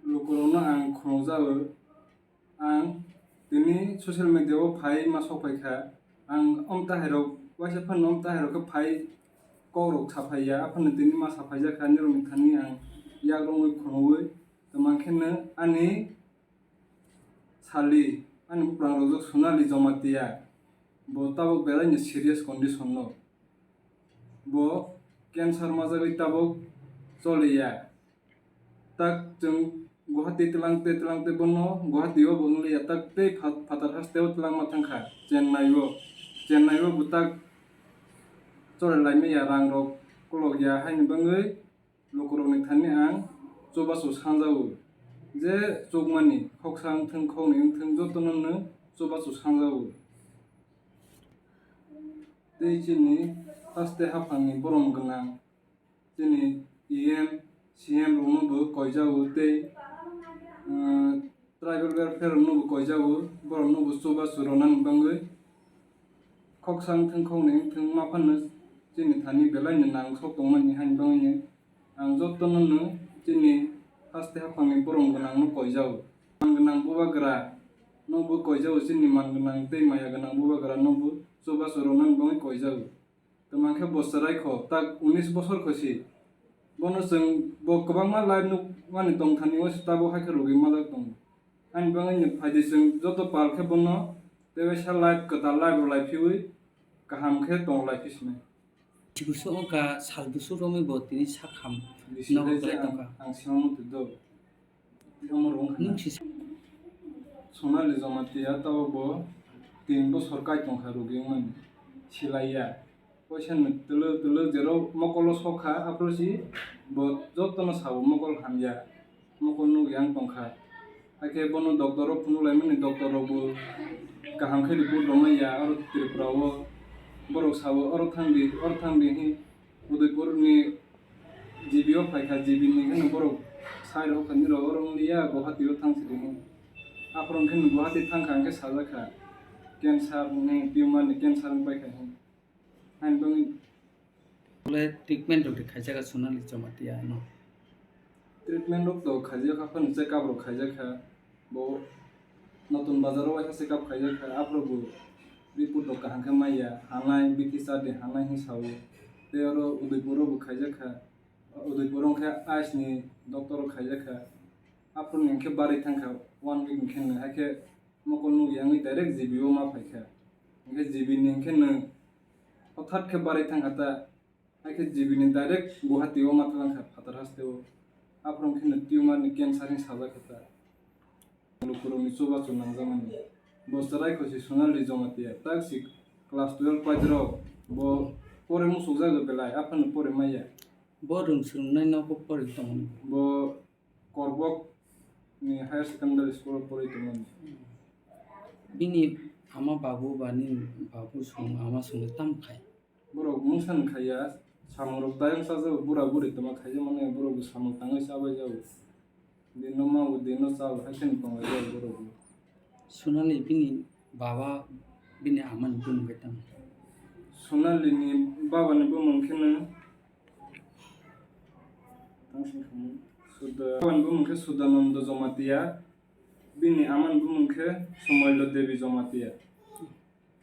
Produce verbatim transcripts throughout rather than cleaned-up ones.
Lukurokno ang khunukjago. Ang tini social media o phai ma sok phai kha. Ang om tahairok waisa phano om tahairok khe phai kokrok sa phai ya. Aphano tini ma sa phai jak kha nirokni thani ang yak rwngwi khunugwi. Tamo khe no ani sali, ani buprangrok Sonali Jamatia, bo tabuk belai ni serious condition no. Bo cancer majagwi tabuk choliya. Tak chwng Guwahati tlang tei tlang tei bono Guwahati o bo wngliya, tak tei pha-, phatar haste o tlang ma thang kha Chennai o. Chennai o bo tak chole lai maya, rang rok kolok ya haini bangwi lukurokni thani ang chubachu sanjago. Je chukmani khoksa wngthwng khoknwi wngthwng jotono no chubachu sanjago. Tei chini haste haphangni borom gwnang, chini E M, C M rokno bo koijago tei, uh, tribal welfare rokno bo koijago, borokno bo chubachu rwnani bangwi khoksa wngthwng khoknwi wngthwng ma phano chini thani belai no nang sok tongmani haini bangwi no ang jotono no chini haste haphangni borom gwnang no koijago. Man gwnang bubagra no bo koijago, chini man gwnang tei maya gwnang bubagra no bo chubachu rwnani bangwi koijago. Tamo khe bo chwrai kho, tak unis bosor kho si. Bono chwng bo kwbangma live nukmani tongthani o se tabuk hai khe rwgwi majak tongo. Ani bagwi no phaidi chwng joto pal khe bono tei waisa live kwtal live rw lai phiwi kaham khe tong lai phi sinai. Chibusu wngkha sal busu romwi bo tini sakham. Bisi nogo le je kwlai ang, tongkha. Ang sima muitu do. Omo rung khna. Nung si Sonali Jamatia tabuk bo tin bosor kai tongkha rwgwi wngmani. Silaiya. Poisa no twlwk twlwk jero mokolo sokha, aphuru si bo jotono sabo mokol hamya, mokol nukya wng tongkha. Hakhe bono doctor rok phunuk laimani, doctor rok bo kaham khe report rwmanya aro Tripura o. Borok sabo oro thangdi, oro thangdi hin Udaipur ni G B o phaikha, G B ni hwnwi borok sai rok kha, nirok oro wngliya, Guwahati o thang sidi hwn. Aphuru hwn khe Guwahati thang kha, hwn khe sajak kha, cancer ni, tumor ni cancer wng pai kha hwn. Hain bangwi. Bole treatment rok de khaijak kha Sonali Jamatia no. Treatment rok to khaijak kha, phano check up rok khaijak kha. Bo Notun Bazar o waisa check up khaijak kha, aphuru bo report rok kaham khe maya, hanai, bithi chadi hanai hin sao. Tei oro Udaipur o bo khaijak kha. Udaipur o hwn khe eyes ni doctor rok khaijak kha. Aphuru ni hwn khe barwi thang kha, one week hwn khe no, hakhe mokol nukya wngwi direct G B o ma phaikha. Hwnkhe G B ni hwnkhe nwng hothat khe barwi thangkha ta, hakhe G B ni direct Guwahati o ma thangkha phatar haste o. Aphuru hwnkhe nwng tumor ni cancer hin sajak kha ta. Lukurokni chubachu nangjakmani. Bo chwrai kho si Sonali Jamatia, tak si class twelve paidrok, bo pore muchukjago belai, aphano pore maya. Bo rwng swrwngnai nogo pore tongo. Bo Korbok ni higher secondary school o porwi tongmani. Bini ama babu ba nini babu song ama song tamo khai? Borok mungsa ni khaiya, samung rok tayang sajak, bura buri tongma khaijak mani, borok bo samung tangwi chabai jago. Dino mago, dino chao, hai kheno tonglai jago borok bo. Sonali bini baba, bini ama ni bumung khe tamo? Sonali ni baba ni bumung khe no Suda-, bini bumung khe Sudananda Jamatia, bini amani bumung khe Sumaila Devi Jamatia.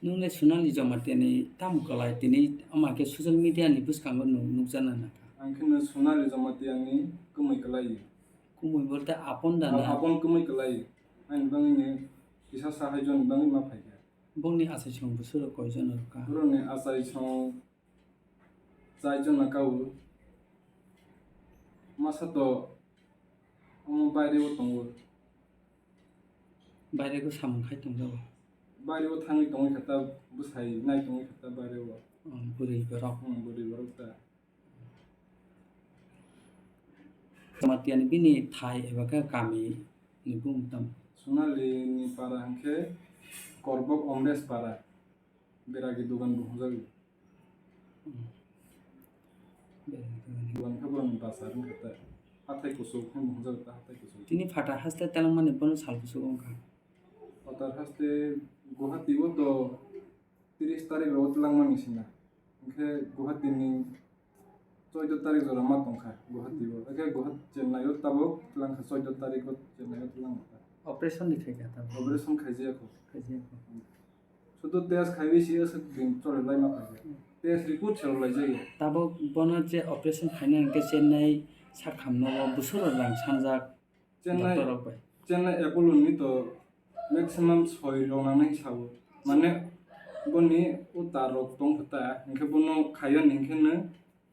Nwng le Sonali Jamatia ni tamo kwlai tini ama khe social media ni bwskango nwng nukjana nangkha? Ang khe no Sonali Jamatia ni kwmwi kwlai. Kwmwi bolte apon da na? Apon kwmwi kwlai. Ani bangwi ni kisa sahai joni bangwi ma phaikha. Bongni achaisong bwswk rok koijon rok kha? Borokni achaisong chaijon na kau. Masa to omo baire o tongo. Baire o samung khai tongjago? Baire o thangwi tongwi kha ta, bwsai nai tongwi kha ta baire o. Oh, bwrwi borok. Hmm, bwrwi borok ta. Jamatia ni bini thai eba khe kami ni bumung tamo? Sonali ni para hwnkhe Korbok Omres para, Beragi Dugan bo hwnjago. Hmm. Beragi Dugan. Dugan khe borokni basa wngkha ta, hathai kuchuk hwnwi bo hwnjago ta, hathai kuchuk. Tini phatar haste telengmani bono sal kuchuk wngkha. Phatar haste Guwahati o to tris tarik rogo twlangmani sina. Hwnkhe Guwahati ni Choido tarik jora ma tongkha Guwahati o. Ekhe Guwahati Chennai o tabuk twlang kha, choido tarik o Chennai o twlang kha. Operation ni khaikha tabuk. Operation khaijaya kho. Khaijaya kho. Sudu test khaiwi si aswk din chole lai ma khaikha. Test report se rwlai jaya. Tabuk bono je operation khaina hwnkhe Chennai sakhamno o bwswk rok rang sanjak. Chennai, doctor rok bai. Chennai Apollo ni to maximum soi rok nangnai sao. Mane boni utar rok tong kha ta, hinkhe bono khaiyani hinkhe no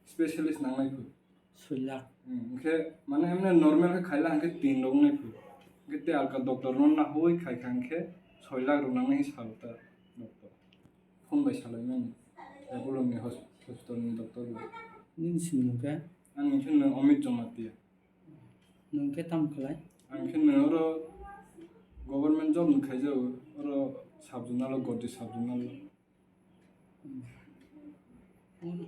specialist nangnai phu. Soi lakh. Hmm, hinkhe mane emne normal khe khaila hinkhe tin rok wngnai phu. Hinkhe te alka doctor no nahui khaikha hinkhe soi lakh rok nangnai sao ta doctor. Phone bai salai mani. Apollo ni hos-, hospital ni doctor bai. Nini simi nungkhe? Ang hinkhe no Amit Jamatia. Nwng khe tamo khlai? Ang khe nwng oro government job ni khaijago, oro sub zonal o, Goti sub zonal o.